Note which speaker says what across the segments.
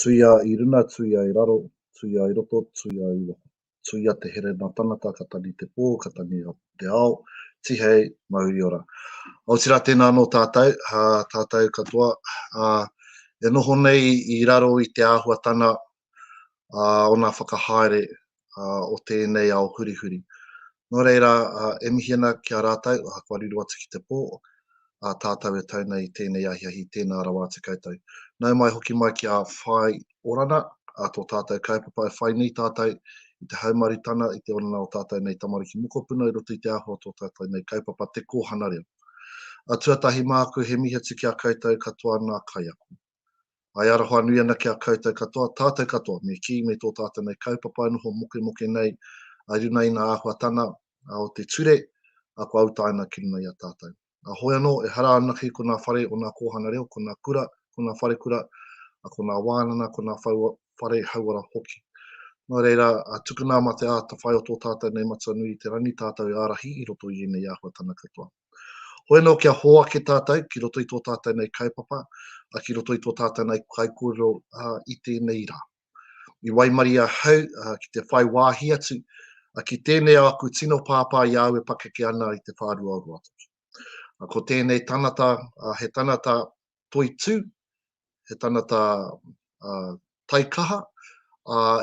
Speaker 1: Tuia i runa, tuia i raro, tuia i roto, tuia i waho. Tuia te herenga tangata, ka tangi te pō, ka tangi te ao, tihei, mauri ora. Otirā tēnā anō tātou, ā, tātou katoa, ā, e noho nei i raro i te āhuatanga ā, o nā whakahaere ā, o tēnei ao hurihuri. Nō reira, ā, e mihi ana ki a rātou, ā, kua riro atu ki te pō, ā, tātou e tau nei i tēnei ahiahi, tēnā rawa atu koutou. Nau mai hoki mai ki a Whai Orana, ā, tō tātou kaupapa e whai nei tātou i te haumarutana, i te orana o tātou nei tamariki mokopuna i roto i te āhua o tō tātou nei kaupapa, Te Kōhanga Reo. Ā, tuatahi māku he mihi atu ki a koutou katoa nā kaiako. Ai aroha nui ana ki a koutou katoa, tātou katoa, me kī, me tō tātou nei kaupapa e noho mokemoke nei i runa i ngā āhuatana o te ture, a kua utaina ki runa i a tātou. A hoi anō, ehara anake ko ngā whare o ngā kōhanga reo, ko ngā kura, ko ngā wharekura, ko ngā wānanga, ko ngā whare hauora hoki. Nō reira, tukuna mā te āta whai o tō tātou nei Matua nui i te rangi tātou e ārahi i roto i ēnei āhuatana katoa. Hoi anō kia hoake tātou ki roto i tō tātou nei kaupapa, ki roto i tō tātou nei kaikōrero i tēnei rā. I waimarie ahau ki te whai wāhi atu ki tēnei o aku tino pāpā i a au e pakeke ana i te whārua o Ruatoki. Ko tēnei tangata, he tangata toitū, he tangata taikaha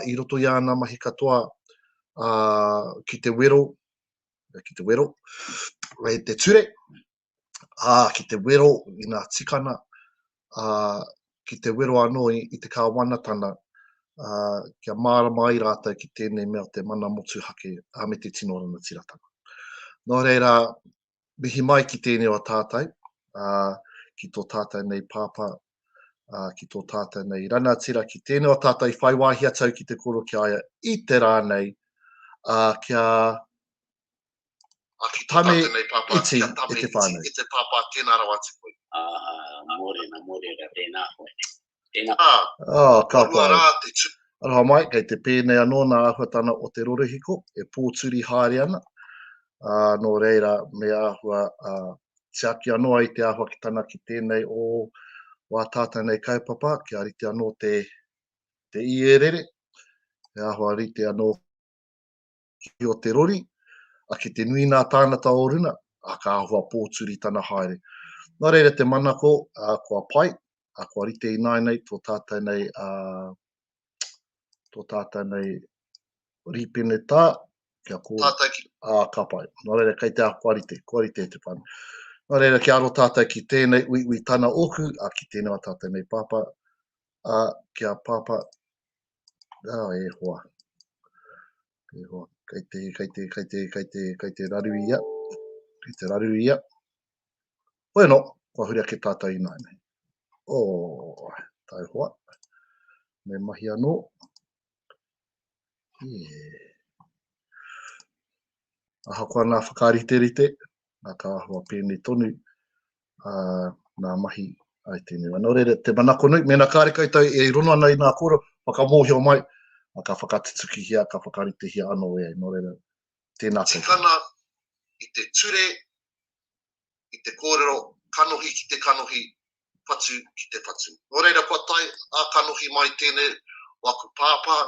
Speaker 1: i roto i āna mahi katoa ki te wero ki te wero i te ture, ā, ki te wero i ngā tikana, ā, ki te wero anō i, i te kāwanatana, ā, kia mārama ai rātou ki tēnei mea o te mana motuhake, ā, me te tino rangatiratanga. Nō reira, mihi mai ki tēnei o tātou, ā, ki tō tātou nei pāpā, ā, ki tō tātou nei ranatira, ki tēnei o tātou i whai wāhi atu au ki te koro ki a ia i te rā nei, ā, kia
Speaker 2: Ā, ki tō
Speaker 1: tame
Speaker 2: tātou nei pāpā,
Speaker 1: iti
Speaker 2: kia
Speaker 1: e
Speaker 2: tame
Speaker 1: te
Speaker 2: iti
Speaker 1: whānau.
Speaker 2: e te pāpā, tēnā rawa atu koe.
Speaker 3: Ā, mōrena, mōrena, tēnā koe. Tēnā.
Speaker 2: Ā,
Speaker 1: Ā, ka
Speaker 2: kua rua
Speaker 1: pai.
Speaker 2: rā te tū.
Speaker 1: Aroha mai, kei te pēnei anō nā āhuatana o te rorohiko e pōturi haere ana, ā, nō reira me āhua, ā, tiaki anō ai te āhua ki tana ki tēnei o wā tātou nei kaupapa, kia rite anō te, te ierere, he āhua rite anō ki o te rori, a ki te nui nā tānata o runa, a ka āhua pōturi tana haere. Nō reira te manako, a, kua pai, a kua rite ināianei tō tātou nei, a, tō tātou nei rīpenetā, kia kō,
Speaker 2: Tātou ki.
Speaker 1: Ā, ka pai. Nō reira, kei te a, kua rite, kua rite te whānau. Nō reira, kia aro tātou ki tēnei uiui tana ōku, ā, ki tēnei o tātou nei pāpā, ā, kia pāpā, ā, e hoa, e hoa, kei te, kei te, kei te, kei te, kei te raru ia, kei te raru ia. Hoi anō, kua huri ake tātou ināianei. Oh, taihoa. Me mahi anō. Yeah. Ahakoa nā whakariterite, nā ka āhua pēnei tonu ā, nā mahi ai tēnei wā. Nō reira, te manako nui, mēnā kāre koutou e rono ana i ngā kōrero, whakamōhio mai, ā, ka whakatutukihia, ka whakaritehia anō e ai. Nō reira, tēnā koutou.
Speaker 2: Tikana i te ture i te kōrero kanohi ki te kanohi, whatu ki te whatu. Nō reira, kua tae ā-kanohi mai tēnei o aku pāpā,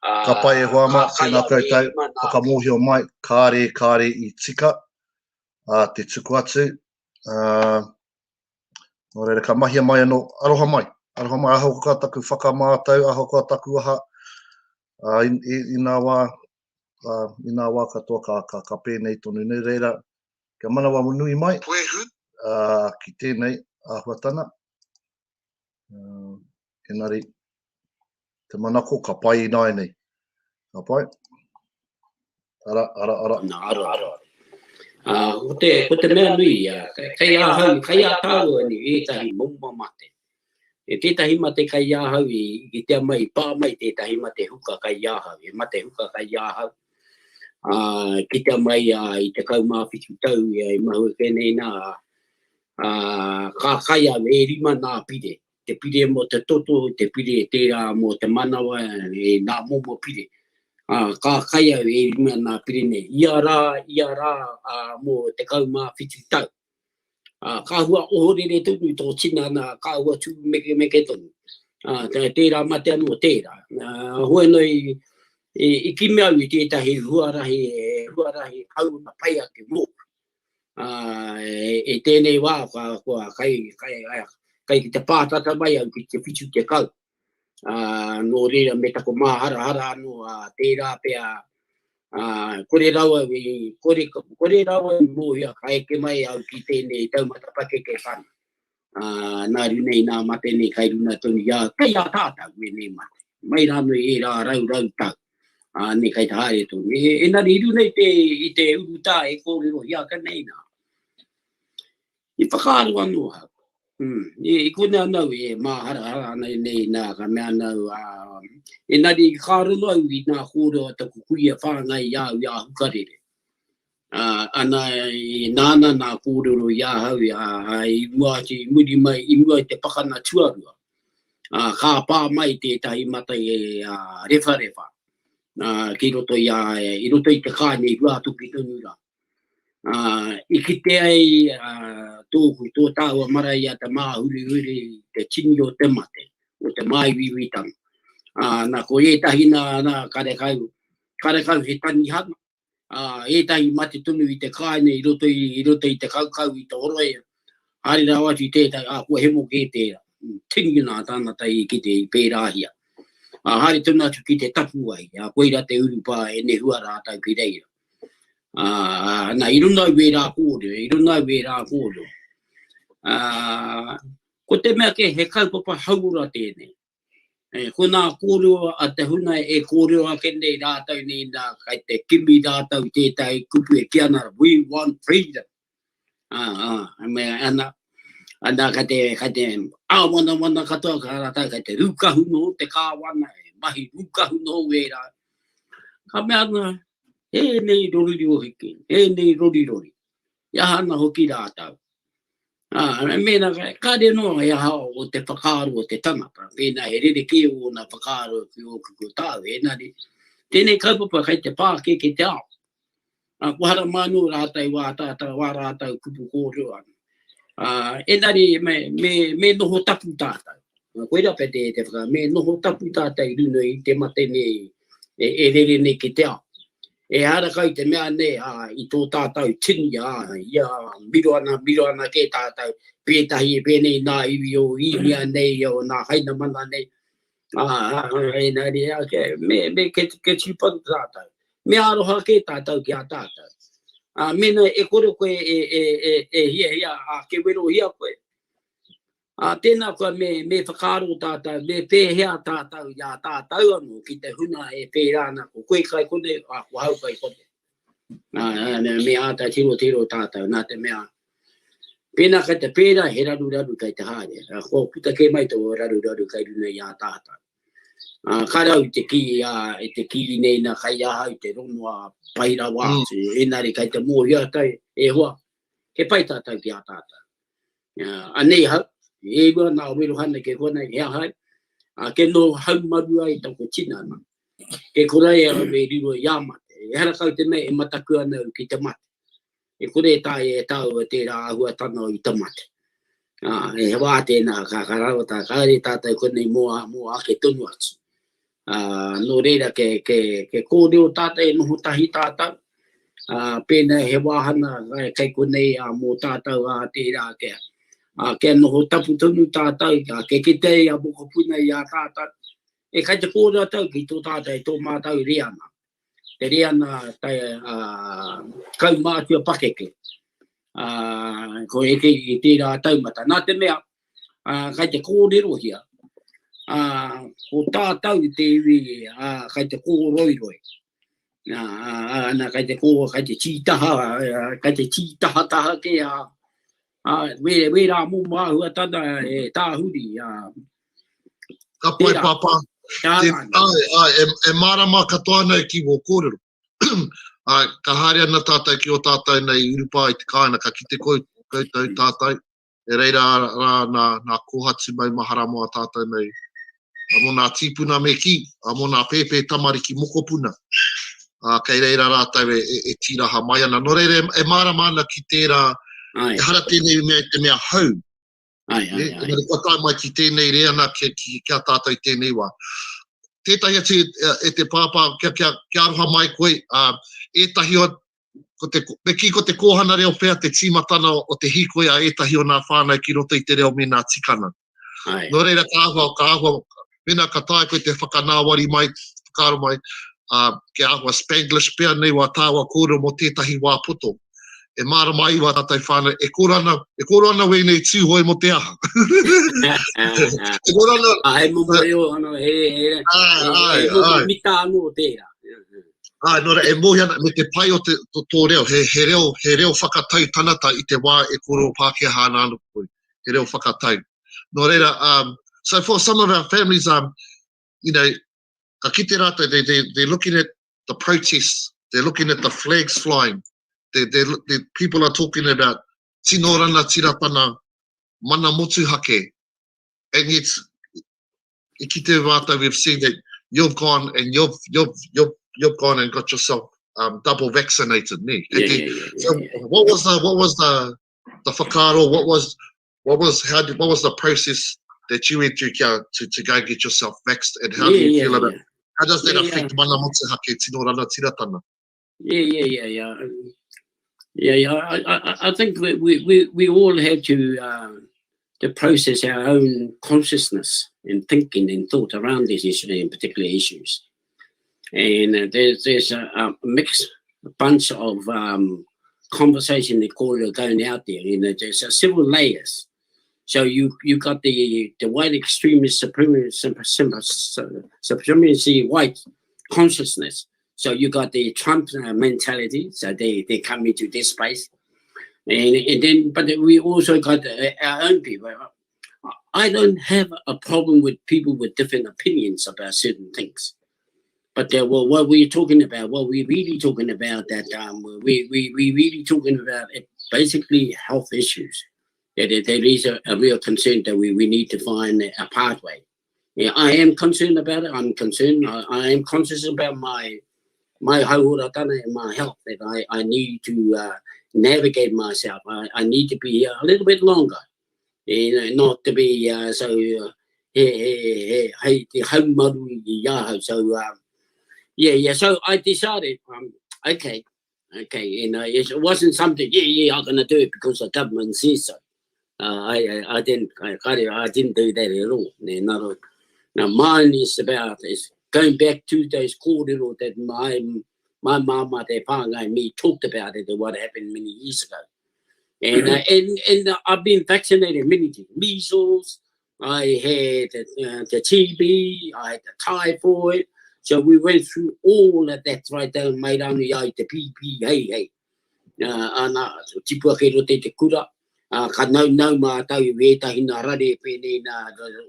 Speaker 1: Ka pai e hoa mā, tēnā koutou, whakamōhio mai, kāre, kāre i tika ā, te tuku atu. Ā, nō reira, ka mahia mai anō, aroha mai, aroha mai, ahakoa taku whakamātau, ahakoa taku aha, ā, i, i, i nā wā, ā, i nā wā katoa ka, ka, ka pēnei tonu. Nō reira, kia manawa nui mai,
Speaker 2: Puehu.
Speaker 1: ā, ki tēnei āhuatana. Ā. Engari, te manako ka pai ināianei. Ka pai? Ara, ara, ara.
Speaker 3: Nā, ara, ara. Uh, ko, te, ko te mea nui, uh, kei ahau, kei a tāua ni ētahi momo mate. E tētahi mate kei ahau i, i kitea mai, i pā mai tētahi mate huka kei ahau, he mate huka kei ahau. Uh, kitea mai uh, i 17 tau ia i mahue kē nei nā, uh, ka kai au e rima nā pire. Te pire mō te toto, te pire tērā mō te manawa, e nā momo pire. Ā, ka kai au e rima nā pire nei, ia rā, ia rā, ā, mō 17 tau. Ā, ka hua ohorere tonu tō tinana, ka hua tūmekemeke tonu. Ā, tērā mate anō tērā. Ā, hoi anō i, i, i kimi au i tētahi huarahi, huarahi hauora pai ake mōku. Ā, e, e tēnei wā, kua, kua kai, kai, kai ki te pātata mai au ki te 70. Ā, nō reira me taku māharahara anō, ā, tērā pea, ā, kore rawa i, kore, kore rawa i mōhio ka eke mai au ki tēnei taumata pakeke whana. Ā, nā runa i nā mate nei kai runa tonu i a, kei a tātou wēnei mate. Mai rānō i ērā raurau tau. Ā, nei kai te haere tonu. E, engari i runa i te, i te urutā e kōrerohia ake nei nā. I whakaaro anō ahau. Mm, i, i konei anau e māharahara ana i nei nā, ka mea anau, ā, engari i whakaaro au i nā kōrero a taku kuia whāngai i a au i a Hukarere. Ā, ana, i, nāna nā kōrero i ahau, ā, ā, i mua atu, i muri mai, i mua i te pakana tuarua, ā, ka pā mai tētahi mata i, ā, rewharewha, ā, ki roto i a, i roto i te kāinga i Ruātoki tonu rā. Ā, i kite ai, ā, tōku, tō tāua marae i a Te Māhurihuri te tini o te mate, o te māuiuitanga. Ā, nā, ko ētahi nā, nā, karekau, karekau he tangihanga, ā, ētahi mate tonu i te kāinga i roto i, i roto i te kaukau, i te horoia, haere rawa atu i tētahi, ā, kua hemo kē tērā. Tini nā tāngata i kite i pērāhia. Ā, haere tonu atu ki te tapuwae, ā, koirā te urupā e nehua rātou ki reira. Ā, nā, i runga au ērā kōrero, i runga au ērā kōrero. Ā, ko te mea kē, he kaupapa hauora tēnei. E, ko nā kōrero a te huna e kōrero ake nei rātou nei nā, kai te kimi rātou tētahi kupu e kī ana, we want freedom. Ā, ā, me ana, ana kai te, kai te āwanawana katoa ka rātou, kai te rūkahu noho te kāwana, e mahi rūkahu noho wērā. Ka mea ana, he nei rorirori, he nei rorirori. I aha ana hoki rātou. Ā, mēnā, kāre anō he aha o te whakaaro o te tangata, mēnā he rerekē ōna whakaaro ki ōku ko tāu, engari, tēnei kaupapa kei te pā kē ki te ao. Ā, kua haramai anō rātou wā tātou, wā rātou kupu kōrero anō. Ā, engari, me, me, me noho tapu tātou. Koirā pea te, te whakaaro, me noho tapu tātou i runga i te mate nei e, e rere nei ki te ao. Ehara kau te mea nei, ā, i tō tātou tini, ā, ia miro ana, miro ana kē tātou, pētahi e pēnei nā iwi o Īnia nei, o nā Hainamana nei, ā, engari, ā, ke, me, me, ke, ke tūpato tātou. Me aroha kē tātou ki a tātou. Ā, mēnā e kore koe e, e, e, e hiahia, ā, ke werohia koe, Ā, tēnā koa me, me whakaaro tātou, me pēhea tātou i a tātou anō ki te hunga e pērā ana, ko koe kai konei, ā, ko hau kai konei. Ā, ā, me āta tirotiro tātou, nā te mea, pēnā kai te pērā, he raruraru kai te haere, ā, kua puta kē mai tō raruraru kai runga i a tātou. Ā, ka rau te kī, ā, e te kī nei nā kai ahau te ronoa pai rawa atu, engari kai te mōhio atu, e hoa, he pai tātou ki a tātou. Anei ahau, e rua nā werohana ke konei, he aha ai, a, ke noho haumaru ai taku tinana, ke kore ai au e riro i a mate. Ehara kau te mea e mataku ana au ki te mate. E kore e taea e tāua tērā āhuatanga i te mate. Ā, he wā tēnā ka, ka raro tā, kāre tātou konei mō, mō ake tonu atu. Ā, nō reira ke, ke, ke kōrero tātou e noho tahi tātou, ā, pēnā he wāhanga kei konei ā, mō tātou ā tērā kia, ā, kia noho tapu tonu tātou, ā, kia kite ai a mokopuna i a tātou, e kai te kōrero atu ki tō tātou, tō mātou reanga, te reanga tai, ā, kaumātua pakeke, ā, ko eke i tērā taumata. Nā te mea, ā, kai te kōrerohia. Ā, ko tātou te iwi, ā, kai te kōroiroi. Ā, ā, ana, kai te kō, kai te tītaha, kai te tītahataha kē, ā, ā, wē, wērā momo āhuatanga e tāhuri, ā,
Speaker 2: Ka pai,
Speaker 3: tērā.
Speaker 2: Pāpā.
Speaker 3: Tērā
Speaker 2: Te,
Speaker 3: ana.
Speaker 2: āe, āe, e, e mārama katoa ana ki wō kōrero. Āe, ka haere ana tātou ki ō tātou nei urupā i te kāinga, ka kite koutou tātou, e reira rā nā, nā kōhatu maumahara mō a tātou nei, mō nā tīpuna me kī, mō nā pēpē tamariki mokopuna, ā, kei reira rātou e, e, e tīraha mai ana. Nō reira, e, e mārama ana ki tērā,
Speaker 3: Ai.
Speaker 2: ehara tēnei mea i te mea hou,
Speaker 3: Ai, ai, ai.
Speaker 2: Engari kua tae mai ki tēnei reanga ki, ki, ki a tātou i tēnei wā. Tētahi atu e, e te pāpā, kia, kia, kia aroha mai koe, ā, ētahi o, ko te, me kī ko te kōhana reo pea te tīmatana o te hīkoi a ētahi o nā whānau ki roto i te reo me nā tikana.
Speaker 3: Ai.
Speaker 2: Nō reira ka āhua, ka āhua, mēnā ka taea koe te whakanāwari mai, whakaaro mai, ā, kia āhua Spanglish pea nei wā tāua kōrero mō tētahi wā poto. E mārama ai wā tātou whānau, e kōrero ana, e kōrero ana wēnei Tūhoe mō te aha. E kōrero ana...
Speaker 3: Ā, he momo reo anō, he, he, he, he momo mita anō tērā.
Speaker 2: Ā, nō reira, e mōhio ana, me te pai o te, to, tō reo, he, he reo, he reo whakatau tangata i te wā e kōrero Pākehā ana anō koe, he reo whakatau. Nō reira, um, so for some of our families, um, you know, ka kite rātou, they, they, they're looking at the protests, they're looking at the flags flying, they, they, they, people are talking about tino ranatiratana, mana motuhake, and yet i kite mātou, we've seen that you've gone and you've, you've, you've, you've gone and got yourself um, double vaccinated, ne?
Speaker 3: Yeah, yeah, yeah,
Speaker 2: so what was the, what was the, the whakaaro, what was, what was, how did, what was the process that you went through kia, to, to go get yourself vaxxed and how do you feel about it? How does that affect mana motuhake tino ranatiratana?
Speaker 3: Yeah, yeah, yeah, yeah. Yeah, yeah. I, I, I think we, we, we all had to, uh, to process our own consciousness and thinking and thought around these issues, in particular issues. And uh, there's, there's a, a mixed bunch of um, conversation and kōrero going out there. You know, there's a several layers. So you, you got the, the white extremist supremacy, supremacy white consciousness. So you got the Trump uh, mentality. So they, they come into this space. And, and then, but we also got uh, our own people. I don't have a problem with people with different opinions about certain things. But uh, well, what we're talking about, what we're really talking about, that um, we, we, we really talking about it, basically health issues. That there is a, a real concern that we, we need to find a pathway. Yeah, I am concerned about it. I'm concerned. I, I am conscious about my my hauoratanga and my health that I, I need to uh, navigate myself. I, I need to be a little bit longer, you know, not to be uh, so uh, he, he, he, hei te haumaru i ahau. So, um, yeah, yeah. So I decided, um, okay, okay, you know, it wasn't something, yeah, yeah, I'm going to do it because the government says so. Uh, I, I, I didn't, I, I didn't do that at all. Now, now mine is about is going back to those kōrero that my, my māmā te whāngai me talked about it and what happened many years ago. And, uh, and, and I've been vaccinated many times. Measles, I had uh, the TB, I had the typhoid. So we went through all of that right down mai rānui ai te PPAA. Uh, ana, tipu ake rote i te kura, uh, ka nau nau mātou i wētahi nā rare pēnei nā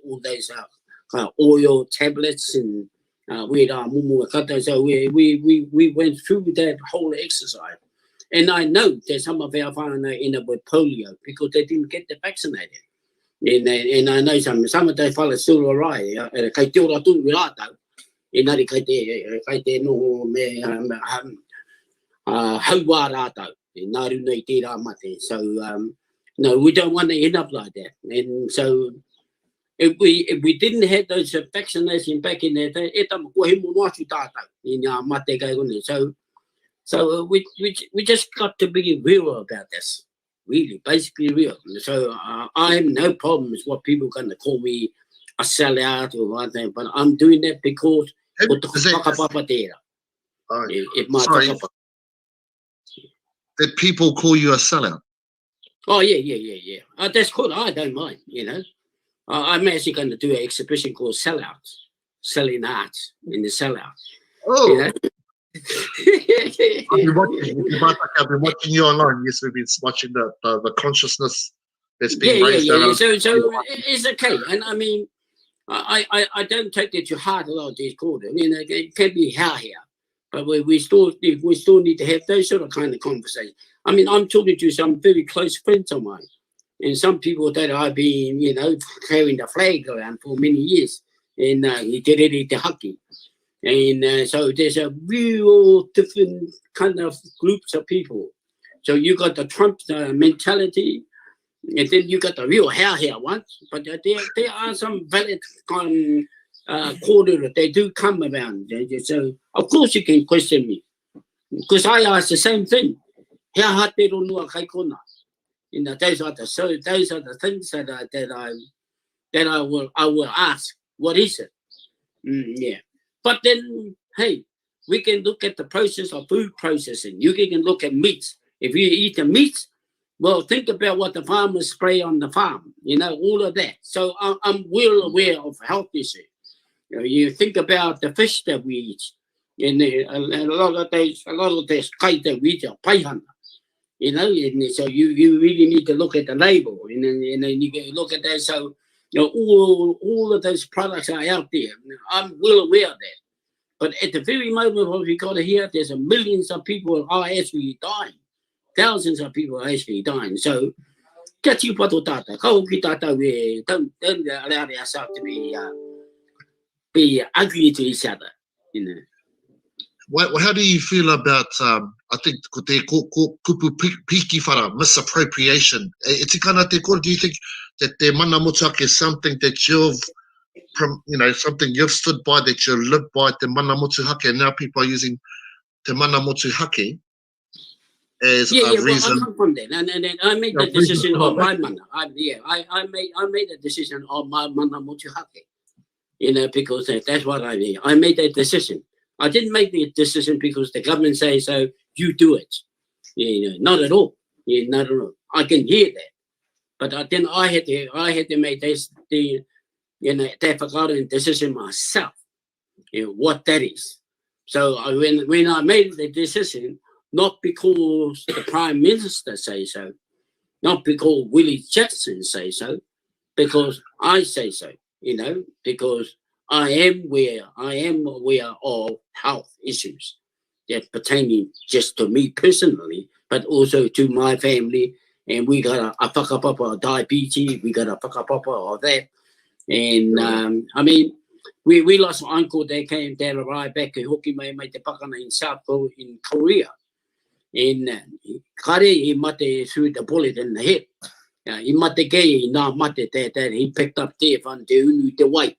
Speaker 3: all those uh, ka oil tablets and uh, wērā momo e katoa. So we, we, we, we went through that whole exercise. And I know that some of our whānau end up with polio because they didn't get the vaccinated. And, and I know some, some of those fellas still alright. Uh, kei te ora tonu rātou. Engari kei te, kei te noho me um, um, uh, hauā rātou. E nā runa i tērā mate. So, um, no, we don't want to end up like that. And so, if we, if we didn't have those vaccination back in that day, e tama, kua hemo noa atu tātou i ngā mate kai konei. So, so uh, we, we, we just got to be real about this. Really, basically real. So uh, I have no problems what people going to call me a sellout or one thing, but I'm doing that because ko te whakapapa tērā.
Speaker 2: E, e Sorry. Did people call you a sellout?
Speaker 3: Oh, yeah, yeah, yeah, yeah. Uh, that's cool. I don't mind, you know. I, I'm actually going to do an exhibition called Sellouts, selling art in the sellout.
Speaker 2: Oh. You know? I've been watching, I've been watching you online. Yes, we've been watching the, the, the consciousness that's being
Speaker 3: yeah, raised. Yeah, yeah, So, so it's okay. And I mean, I, I, I don't take it to heart a lot of these quarters. I mean, it can be how here, but we, we still we still need to have those sort of kind of conversations. I mean, I'm talking to some very close friends of mine, and some people that I've been, you know, carrying the flag around for many years in uh, Te Rere Te Haki. And uh, so there's a real different kind of groups of people. So you got the Trump uh, mentality, and then you got the real hair hair ones. But there, there are some valid um, uh, quarter they do come around. So of course you can question me. Because I ask the same thing. He aha te ronua kai kona? You know, those are the so those are the things that I that I that I will I will ask. What is it? Mm, yeah. But then, hey, we can look at the process of food processing. You can look at meats. If you eat the meat, well, think about what the farmers spray on the farm, you know, all of that. So I'm well aware of health issues. You, know, you think about the fish that we eat, and, the, and a lot of those, a lot of this kai that we eat are paihana. You know, and so you, you really need to look at the label, and then, and then you can look at that. So, you know, all, all of those products are out there. I'm well aware of that. But at the very moment what we got here, there's a millions of people are actually dying. Thousands of people are actually dying. So, kia tūpato tātou, ka hoki tātou e, don't, don't allow ourselves to be, uh, be ugly to each other, you know.
Speaker 2: Well, how do you feel about, um, I think, ko te ko, ko, kupu piki whara, misappropriation. E, e tika ana te kore, do you think that te mana motuhake is something that you've, you know, something you've stood by, that you live by, te mana motuhake, and now people are using te mana motuhake as
Speaker 3: yeah,
Speaker 2: a
Speaker 3: yeah,
Speaker 2: reason.
Speaker 3: Well, I come from that, and, and, and I made the decision on my mana. I, yeah, I, I made I made the decision on my mana motuhake. You know, because that's what I mean. I made that decision. I didn't make the decision because the government say so. You do it. You know, not at all. Yeah, not at all. I can hear that, but I, then I had to I had to make this the you know that whakaaro decision myself. You know, what that is. So I, when when I made the decision, not because the Prime Minister say so, not because Willie Jackson say so, because I say so, you know, because I am aware, I am aware of health issues that pertaining just to me personally, but also to my family. And we got a, a whakapapa of diabetes, we got a whakapapa of that. And um, I mean, we, we lost an uncle that came that arrived back in hoki mai mai te pakana in South Korea, in Korea. And uh, kare i mate through the bullet in the head. Uh, i mate kei i nā mate te, te, he picked up te whan te unu te wai.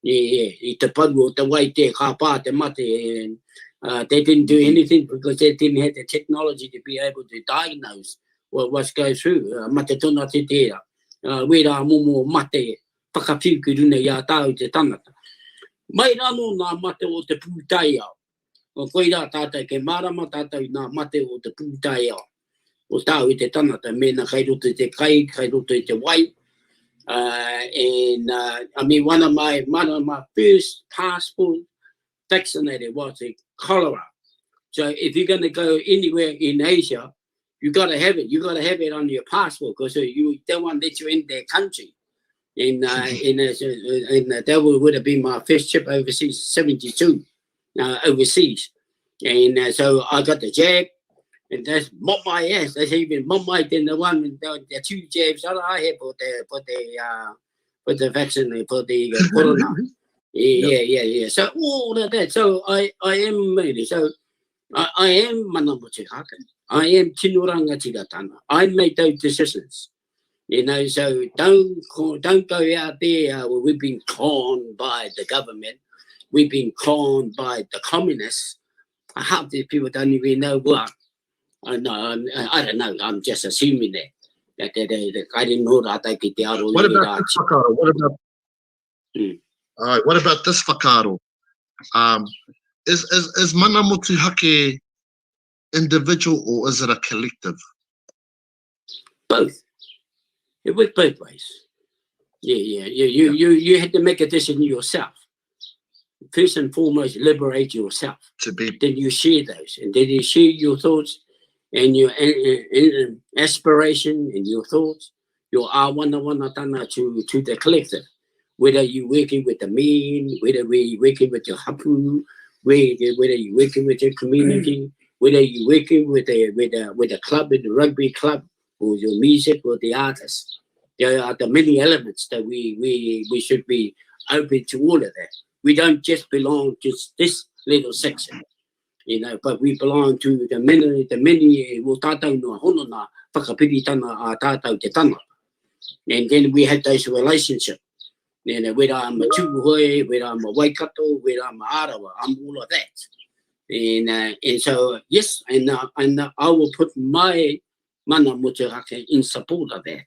Speaker 3: Yeah, yeah, i te paru o te wai te ka pā te mate. And, uh, they didn't do anything because they didn't have the technology to be able to diagnose what what's going through. Uh, mate tona te tērā. Uh, wērā momo mate whakawhiu ki runa i a tāu te tangata. Mai rānō nā mate o te pūtaiao. Ko koirā tātou, kei mārama tātou i nā mate o te pūtaiao o tāu i te tangata, mēnā kai roto i te kai, kai roto i te wai. Uh, and uh, I mean, one of my, one of my first passport vaccinated was a cholera. So if you're going to go anywhere in Asia, you got to have it. You got to have it on your passport because you don't want to let you in their country. And, uh, and, uh, and uh, that would, would have been my first trip overseas, 72, uh, overseas. And uh, so I got the jab, and that's mop my ass. That's even more my than the one, the, the two jabs that I had for the, for the, uh, for the vaccine, for the uh, corona. Yeah, yeah, yeah, yeah. So all of that. So I, I am really, so I, I am mana motuhake. I am tino rangatiratanga. I make those decisions. You know, so don't don't go out there. Uh, well, we've been conned by the government. We've been conned by the communists. Half these people don't even know what. I know, I don't know. I'm just assuming that. That they, they, they, I didn't know that I te aro.
Speaker 2: What about this whakaaro? What about, mm. All right, what about this whakaaro? Um, is, is, is mana motuhake individual or is it a collective?
Speaker 3: Both. It works both ways. Yeah, yeah, yeah. You, yeah. you, you had to make a decision yourself. First and foremost, liberate yourself.
Speaker 2: To be.
Speaker 3: Then you share those, and then you share your thoughts and your aspiration and your thoughts, your āwanawanatanga to, to the collective. Whether you're working with the men, whether we're working with your hapu, whether, whether you're working with your community, whether you're working with a, with a, with a club, in the rugby club, or your music, or the artists. There are the many elements that we, we, we should be open to all of that. We don't just belong to this little section, you know, but we belong to the many, the many o tātou no hono nā whakapiritanga a tātou te tangata. And then we had those relationship. You know, whether I'm a Tūhoe, whether I'm a Waikato, whether I'm a Arawa, I'm all of that. And, uh, and so, yes, and, uh, and uh, I will put my mana motuhake in support of that.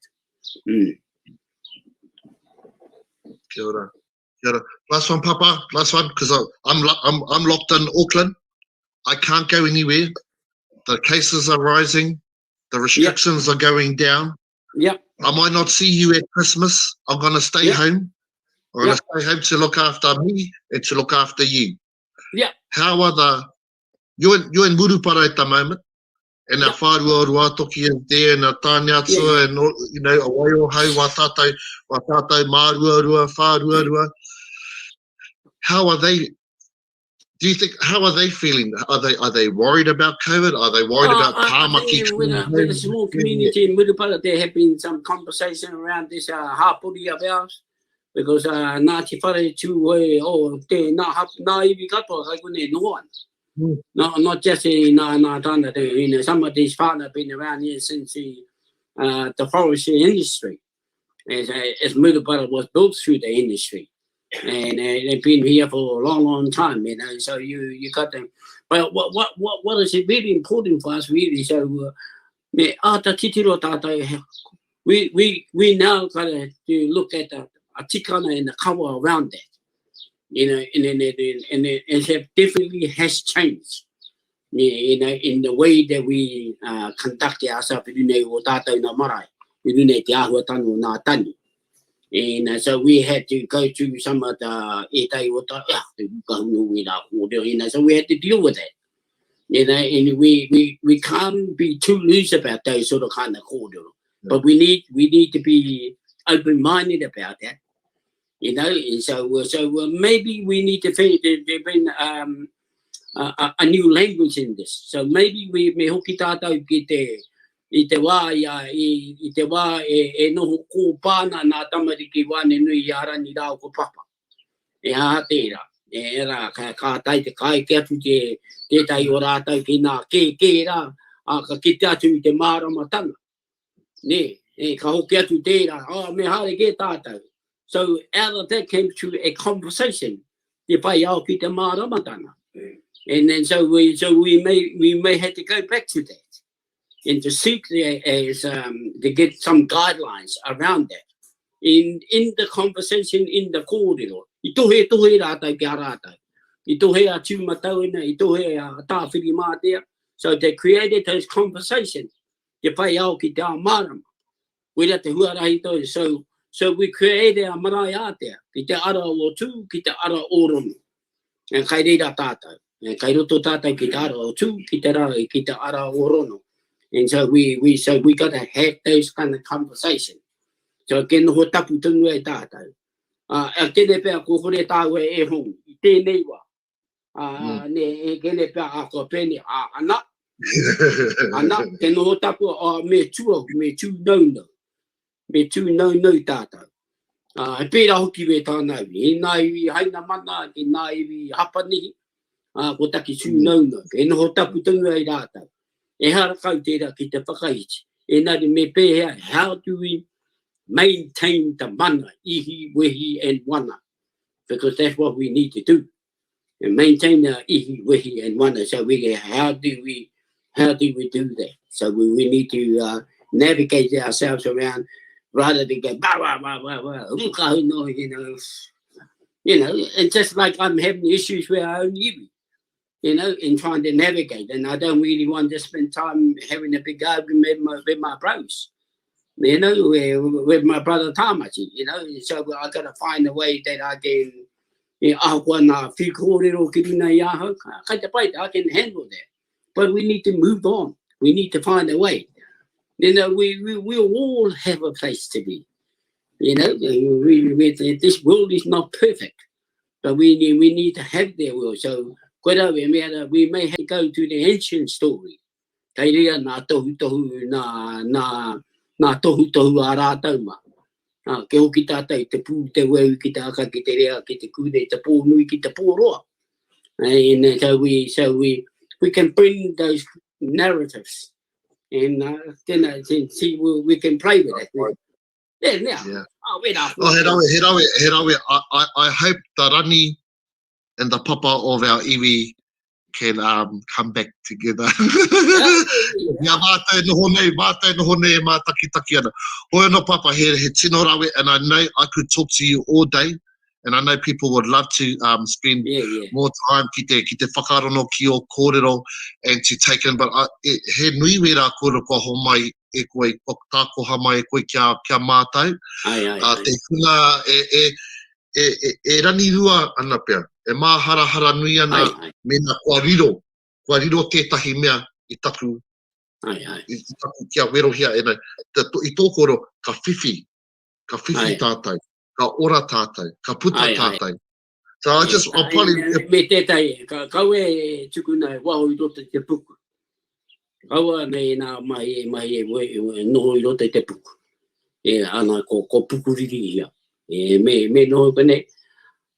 Speaker 3: Mm.
Speaker 2: Kia ora. Kia ora. Last one, Papa. Last one, because I'm, I'm, I'm locked in Auckland. I can't go anywhere. The cases are rising. The restrictions yep. are going down.
Speaker 3: Yeah.
Speaker 2: I might not see you at Christmas. I'm going to stay yep. home. I'm going to stay home to look after me and to look after you.
Speaker 3: Yeah.
Speaker 2: How are the you're in, you're in Murupara at the moment, and our whārua Ruatoki is there, and our Tāneatua, yeah. and all, you know, a Waiohau, wā tātou, wā tātou māruarua, whāruarua. How are they do you think how are they feeling? Are they are they worried about COVID? Are they worried uh, about Tāmaki?
Speaker 3: With a, with a small community in Murupara, there have been some conversation around this uh, hāpori of ours because uh, Ngāti Whare Tūhoe, oh, te nā, hap, nā iwi katoa kai konei noho ana. Mm. Not, not just in nā, nā tāngata, you know, some of these whānau have been around here since the, uh, the forestry industry. As, as Murupara was built through the industry. And uh, they've been here for a long, long time, you know, so you, you got them. But what, what, what, what is it really important for us, really, so, uh, me āta titiro tātou, we, we, we now got to look at the a tikanga and the kawa around that. You know, and, and, and, and, and it definitely has changed. You know, in the way that we uh, conduct ourselves i runei o tātou nā marae, i runei te āhuatanga o nā tani. And uh, so we had to go to some of the ētai o tā, ah, te ukahu no rā kōrero, you know, so we had to deal with that. You know, and we, we, we can't be too loose about those sort of kind of kōrero. But we need, we need to be open-minded about that. You know, and so, uh, so uh, maybe we need to think there, there been um, a, a new language in this. So maybe we me hoki tātou ki te, i te wā i, a, i, i te wā e, e noho kōpā ana nā tamariki wānenui i a Rani rāua ko Papa. E aha tērā? E rā, ka, ka tae te kāeke atu te, tētahi o rātou ki nā kēkē rā, a, ka kite atu i te māramatanga. Nē, e, ka hoki atu tērā, oh, me haere kē tātou. So out of that came to a conversation, te whai ao ki te māramatanga. And then so we, so we may, we may have to go back to that and to seek the, as, um, to get some guidelines around that. In, in the conversation, in the kōrero, i tohe tohe rātou ki a rātou. I tohe a Tūmatauenga, i tohe a Tāwhirimātea. So they created those conversations te whai ao ki te ao mārama. Koira te huarahi toi. So, so we created a marae ātea ki te ara o Tū, ki te ara o Rongo. And kai reira tātou. And kai roto tātou ki te ara o Tū, ki te, ra, ki te ara o Rono. And so we, we, so we got to have those kind of conversation. So ke noho tapu tonu ai tātou. Uh, a tēnei pea ko kore tāua e hongi i tēnei wā. Ā, mm. ne, e kene pea a kua pēne, a, ana, ana, te noho tapu, a, me tua, me tū naunau, me tū naunau tātou. Ā, he pērā hoki me tāna iwi, i nā iwi Hainamana, ki nā iwi Hapanihi, ā, ko taki tū mm. naunau, e noho tapu tonu ai rātou. Ehara kau tērā ki te whakaiti, engari me pēhea, how do we maintain the mana, ihi, wehi and wana, because that's what we need to do. And maintain our ihi, wehi and wana. So we, how do we, how do we do that? So we, we need to uh, navigate ourselves around rather than go, bah, bah, bah, bah, bah, you know, you know, and just like I'm having issues with our own iwi, you know, in trying to navigate. And I don't really want to spend time having a big argument with my, with my bros. You know, with my brother Tāmati, you know, so I gotta find a way that I can, you know, ahakoa nā whikōrero ki runa i ahau, kai te pai, I can handle that. But we need to move on. We need to find a way. You know, we, we, we all have a place to be. You know, we, we, this world is not perfect, but we need, we need to have their will. So, koe rau e mea, we may have to go to the ancient story. Kei reira nā tohutohu, nā, nā, nā tohutohu a rātou mā. Nā, ke hoki tātou i te pū, te weu, ki te aka, ki te rea, ki te kūne, te pō nui, ki te pō roa. And so we, so we, we can bring those narratives and uh, then, uh, see, we, we can play with it. Yeah, yeah.
Speaker 2: Yeah.
Speaker 3: Oh, wena.
Speaker 2: Oh, he rawe, he rawe, he rawe. I, I, I hope the Rani and the papa of our iwi can um, come back together. Ia mātou noho nei, mātou noho nei e mātakitaki ana. Hoi anō papa, he, he tino rawe, and I know I could talk to you all day, and I know people would love to um, spend
Speaker 3: yeah, yeah.
Speaker 2: more time ki te, ki te whakarono ki o kōrero and to take in, but I, e, he nui wērā kōrero kua homai e koe, kua tākoha mai e koe kia, kia mātou.
Speaker 3: Ai, ai,
Speaker 2: Uh,
Speaker 3: ai.
Speaker 2: te hunga e, e, e, e, e rangirua ana pea, e māharahara nui ana
Speaker 3: Ai, ai.
Speaker 2: mēnā kua riro, kua riro tētahi mea i taku,
Speaker 3: Ai, ai.
Speaker 2: i, i taku kia werohia e nei. Te, to, i tō kōrero, ka whiwhi, ka whiwhi
Speaker 3: Ai.
Speaker 2: tātou, ka ora tātou, ka puta
Speaker 3: Ai, ai.
Speaker 2: tātou. So I just, I'll probably,
Speaker 3: Me tētahi, ka, kaua e tukuna e waho i roto i te puku. Kaua nei nā mahi e mahi e, e, e noho i roto i te puku. E, ana, ko, ko pukuriri ia. E, me, me noho konei.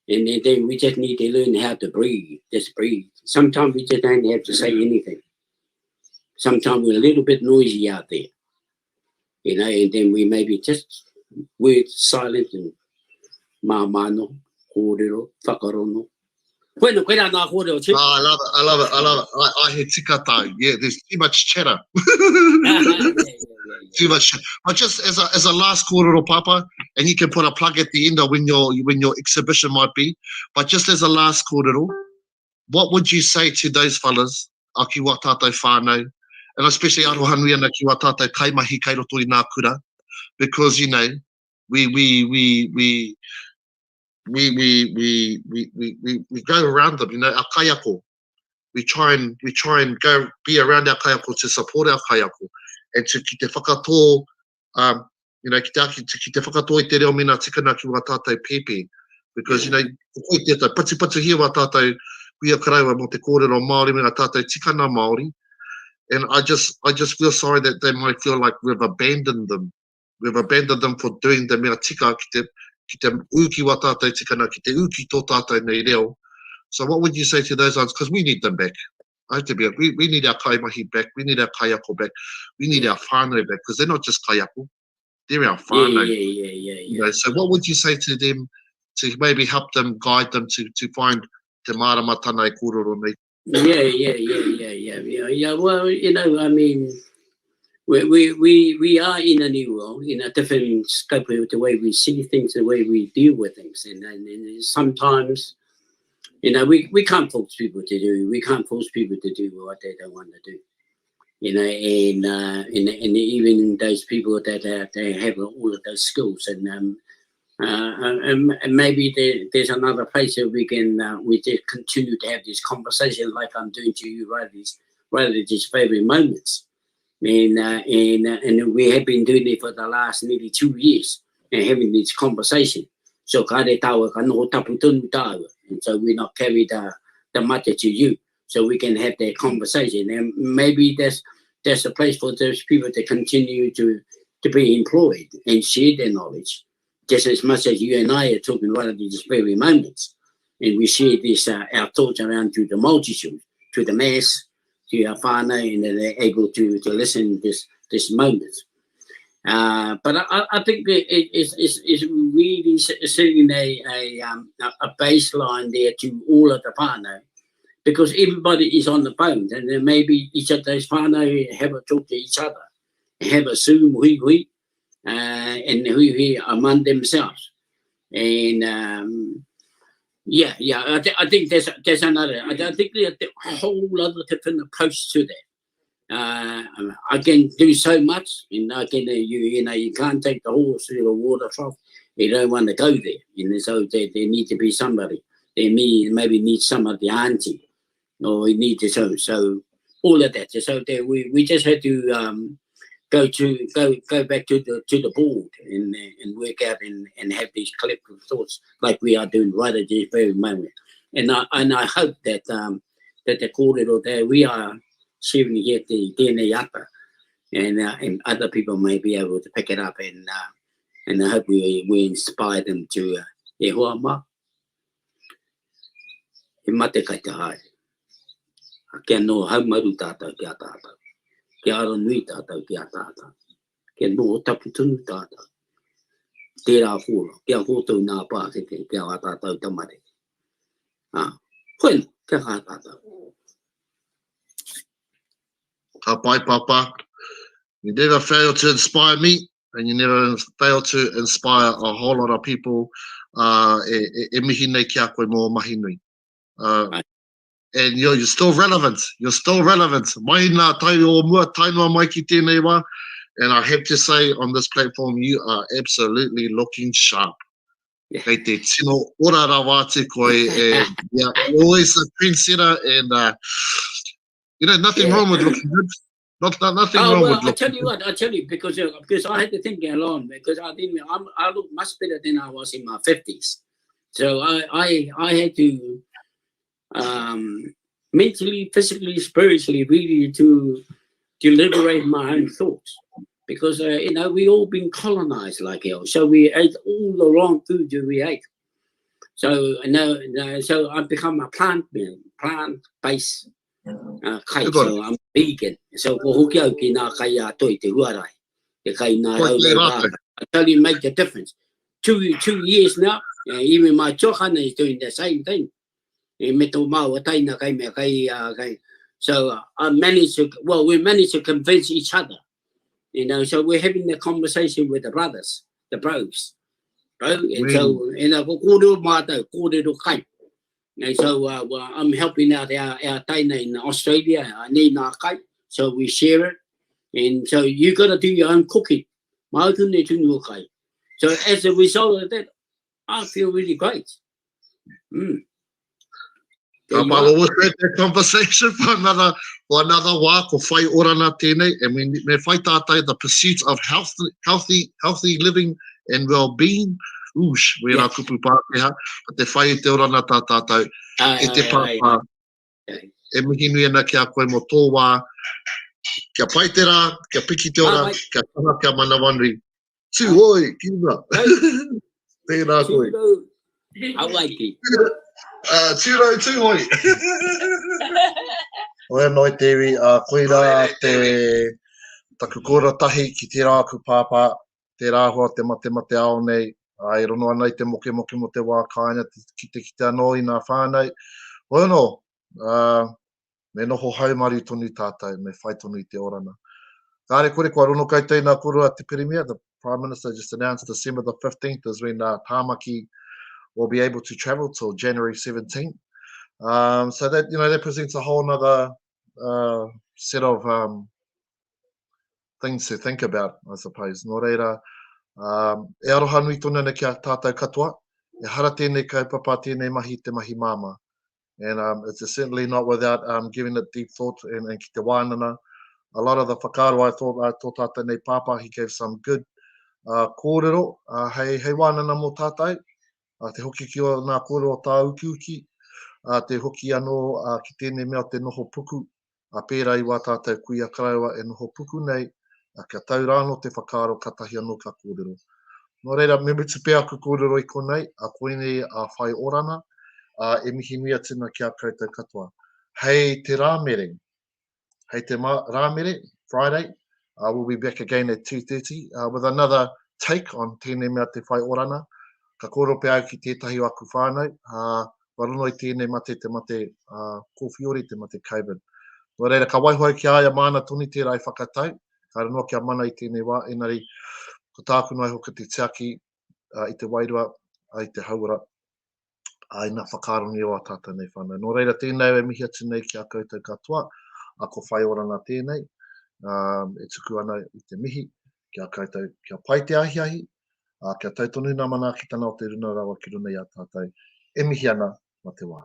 Speaker 3: And then, then we just need to learn how to breathe, just breathe. Sometimes we just don't have to say anything. Sometimes we're a little bit noisy out there. You know, and then we maybe just words silent and māmā no, kōrero, whakarono. Koe no, koe rā nā kōrero,
Speaker 2: Oh, I love it, I love it, I love it. I, I he tika tāu. Yeah, there's too much chatter.
Speaker 3: yeah, yeah, yeah,
Speaker 2: Too much chatter. But just as a, as a last kōrero, Papa, and you can put a plug at the end of when your, when your exhibition might be, but just as a last kōrero, what would you say to those fellas, a ki wā tātou whānau, and especially arohanui ana ki wā tātou kaimahi kei roto i ngā kura, because, you know, we, we, we, we, we, we, we, we, we, we, we go around them, you know, our kaiako. We try and, we try and go be around our kaiako to support our kaiako and to ki te whakatō, um, you know, ki te, aki, ki te whakatō i te reo me ngā tikanga ki wā tātou pēpē. Because, you know, ko koe tētai, patupatuhia wā tātou kuia karaua mō te kōrero Māori me ngā tātou tikanga Māori. And I just, I just feel sorry that they might feel like we've abandoned them. We've abandoned them for doing the mea tika ki te, ki te ū ki wā tātou tikanga, ki te ū ki tō tātou nei reo. So what would you say to those ones? Because we need them back. I have to be, we, we need our kaimahi back, we need our kaiako back, we need our whānau back, because they're not just kaiako, they're our whānau.
Speaker 3: Yeah, yeah, yeah, yeah,
Speaker 2: You know, so what would you say to them to maybe help them, guide them to, to find te māramatanga e kōrero nei?
Speaker 3: Yeah, yeah, yeah, yeah, yeah, yeah, yeah. Well, you know, I mean, we, we, we, we are in a new world, in a different scope of the way we see things, the way we deal with things. And, and, and sometimes, you know, we, we can't force people to do, we can't force people to do what they don't want to do. You know, and, uh, and, and even those people that uh, they have all of those skills and, um, uh, and, and maybe there, there's another place that we can uh, we just continue to have this conversation like I'm doing to you right this right at this very moments. And, uh, and, uh, and we have been doing it for the last nearly two years and having this conversation. So kāre tāua, ka noho tapu tonu tāua. And so we not carry the, the matter to you. So we can have that conversation. And maybe that's, that's a place for those people to continue to, to be employed and share their knowledge just as much as you and I are talking right at these very moments. And we share this, uh, our thoughts around to the multitude, to the mass, to our whānau, and they're able to, to listen this, this moment. Uh, but I, I think it, it's, it's, it's really setting a, a, um, a baseline there to all of the whānau because everybody is on the phone and then maybe each of those whānau have a talk to each other, have a Zoom hui hui, uh, and hui hui among themselves. And um, yeah, yeah, I, th- I think there's there's another. I, I think there's a whole other different approach to that. Uh, I can do so much, and I can, uh, you, you know, you can't take the horse to the water trough. You don't want to go there, and so there, there need to be somebody. They may, maybe need some of the auntie, or we need to so so all of that. So there, we, we just had to um, go to go go back to the to the board and and work out and, and have these collective thoughts like we are doing right at this very moment. And I and I hope that um, that the kōrero that we are sharing here te tēnei ata and uh, and other people may be able to pick it up and uh, and I hope we we inspire them to uh, e hoa mā he mate kai te haere. Kia noho haumaru tātou ki a tātou. Kia aronui tātou ki a tātou. Kia noho tapu tonu tātou. Tērā kōrero, kia koutou nā pākeke, kia wā tātou tamariki. Ā, koina, kia kaha tātou.
Speaker 2: Ka pai, Papa. You never fail to inspire me, and you never fail to inspire a whole lot of people uh, e, e, e mihi nei ki a koe mō mahi nui. Uh, and you're, you're still relevant. You're still relevant. Mai nā tau o mua, tae noa mai ki tēnei wā. And I have to say on this platform, you are absolutely looking sharp. Yeah. Kei te tino ora rawa atu koe. And, yeah, always a trendsetter and uh, you know, nothing yeah. wrong with looking good. Not, not nothing oh, wrong
Speaker 3: well,
Speaker 2: with looking
Speaker 3: I tell you what, I tell you, because, uh, because I had to think along, because I didn't, I'm, I look much better than I was in my 50s. So I, I, I had to um, mentally, physically, spiritually, really to, to liberate my own thoughts. Because, uh, you know, we all been colonized like hell. So we ate all the wrong food that we ate. So now, now so I've become a plant man, plant-based uh, kai. So I'm vegan. So ko hoki au ki nā kai a toi te huarai. Te kai nā rau rau rā. I tell you, make the difference. Two, two years now, uh, even my chohana is doing the same thing. E me tō māua taina kai mea kai, uh, kai. So uh, I managed to, well, we managed to convince each other. You know, so we're having the conversation with the brothers, the bros. Bro, and so, and uh, ko kōrero mātou, kōrero kai. And so uh, well, I'm helping out our, our taina in Australia. I need nā kai, so we share it. And so you got to do your own cooking. Māu ne tunu kai. So as a result of that, I feel really great. Mm.
Speaker 2: Ka pa, well, we'll save that conversation for another, for another wā, ko whai orana tēnei, and we, me whai tātai the pursuit of health, healthy, healthy living and well-being. Oosh, wērā yeah. kupu Pākehā, ko te whai i te orana tā tātou, e te pāpā, e mihi nui ana ki a koe mō tō wā, kia pai te rā, kia piki te ora, kia kaha, kia manawanui. Tūhoi, ki runga. Tēnā koe.
Speaker 3: Hawaiki.
Speaker 2: Uh, tūrau tūhoi.
Speaker 1: Hoi anō i te iwi, uh, koirā te taku kōrero tahi ki tērā aku pāpā, tērā āhua o te matemate ao nei, ā, e rono ana i te mokemoke mō te wā kāinga, te kitekite anō i ngā whānau. Hoi anō, ā, me noho haumaru tonu tātou, me whai tonu i te orana. Kāre kore kua rono koutou i ngā kōrero a te Pirimia, the Prime Minister just announced December the 15th is when uh, Tāmaki will be able to travel till January 17th. Um, so that, you know, that presents a whole nother uh, set of um, things to think about, I suppose. Nō reira, um, e aroha nui tonu ana ki a tātou katoa, e hara tēnei kaupapa, tēnei mahi, te mahi māmā. And um, it's certainly not without um, giving it deep thought and, and ki te wānana. A lot of the whakaaro I thought uh, tō tātou nei pāpā, he gave some good uh, kōrero uh, hei, hei wānana mō tātou. Uh, te hoki ki o nā kōrero tāukiuki, uh, te hoki anō uh, ki tēnei mea o te noho puku, ā, pērā i wā tātou kuia karaua e noho puku nei, ā, kia tau rā anō te whakaaro kātahi anō ka kōrero. Nō reira, me mutu pea aku kōrero i konei, ā, koinei a Whai Orana, ā, e mihi nui atu ana ki a koutou katoa. Hei te Rāmere, hei te Rāmere, Friday, uh, we'll be back again at 2.30 uh, with another take on tēnei mea te Whai Orana. Ka kōrero pea au ki tētahi o aku whānau, ā, kua rono i tēnei mate, te mate kōwhiori, te mate Covid. Nō reira, ka waiho au ki a ia māna tonu tērā i whakatau, kāre noa kia mana i tēnei wā, engari ko tāku noa iho ko te tiaki i te wairua, i te hauora, ā, ina whakaaronui o ā tātou nei whānau. Nō reira, tēnei au e mihi atu nei ki a koutou katoa, a ko Whaioranga tēnei. Um, e tuku ana i te mihi ki a koutou, kia pai te ahiahi, ā, kia tau tonu ngā manaakitanga o te runa rawa ki runa i a tātou e mihi ana mā te wā.